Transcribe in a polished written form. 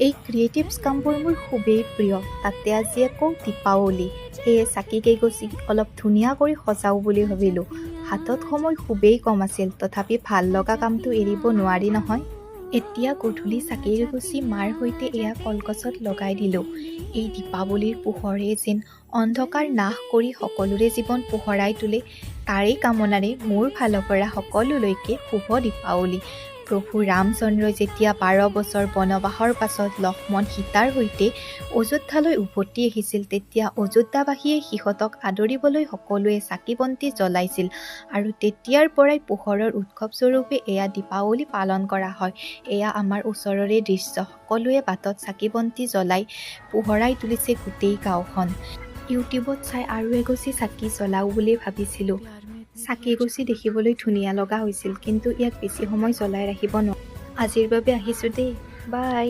এই ক্ৰিয়েটিভছ কামবোৰ মোৰ খুবেই প্ৰিয়। তাতে আজি আকৌ দীপাৱলী, সেয়ে চাকি কেইগছি অলপ ধুনীয়া কৰি সজাওঁ বুলি ভাবিলোঁ। হাতত সময় খুবেই কম আছিল, তথাপি ভাল লগা কামটো এৰিব নোৱাৰি নহয়। এতিয়া গধূলি চাকি এগছি মাৰ সৈতে এয়া কলগছত লগাই দিলোঁ। এই দীপাৱলীৰ পোহৰে যেন অন্ধকাৰ নাশ কৰি সকলোৰে জীৱন পোহৰাই তোলে, তাৰেই কামনাৰে মোৰ ফালৰ পৰা সকলোলৈকে শুভ দীপাৱলী। প্ৰভু ৰামচন্দ্ৰই যেতিয়া 12 বছৰ বনবাসৰ পাছত লক্ষ্মণ সীতাৰ সৈতে অযোধ্যালৈ উভতি আহিছিল, তেতিয়া অযোধ্যাবাসীয়ে সিহঁতক আদৰিবলৈ সকলোৱে চাকি বন্তি জ্বলাইছিল আৰু তেতিয়াৰ পৰাই পোহৰৰ উৎসৱস্বৰূপে এয়া দীপাৱলী পালন কৰা হয়। এয়া আমাৰ ওচৰৰে দৃশ্য। সকলোৱে বাটত চাকি বন্তি জ্বলাই পোহৰাই তুলিছে গোটেই গাঁওখন। ইউটিউবত চাই আৰু এগছি চাকি জ্বলাওঁ বুলি ভাবিছিলোঁ। চাকি গছি দেখিবলৈ ধুনীয়া লগা হৈছিল, কিন্তু ইয়াক বেছি সময় জ্বলাই ৰাখিব নোৱাৰি। আজিৰ বাবে আহিছোঁ দেই, বাই।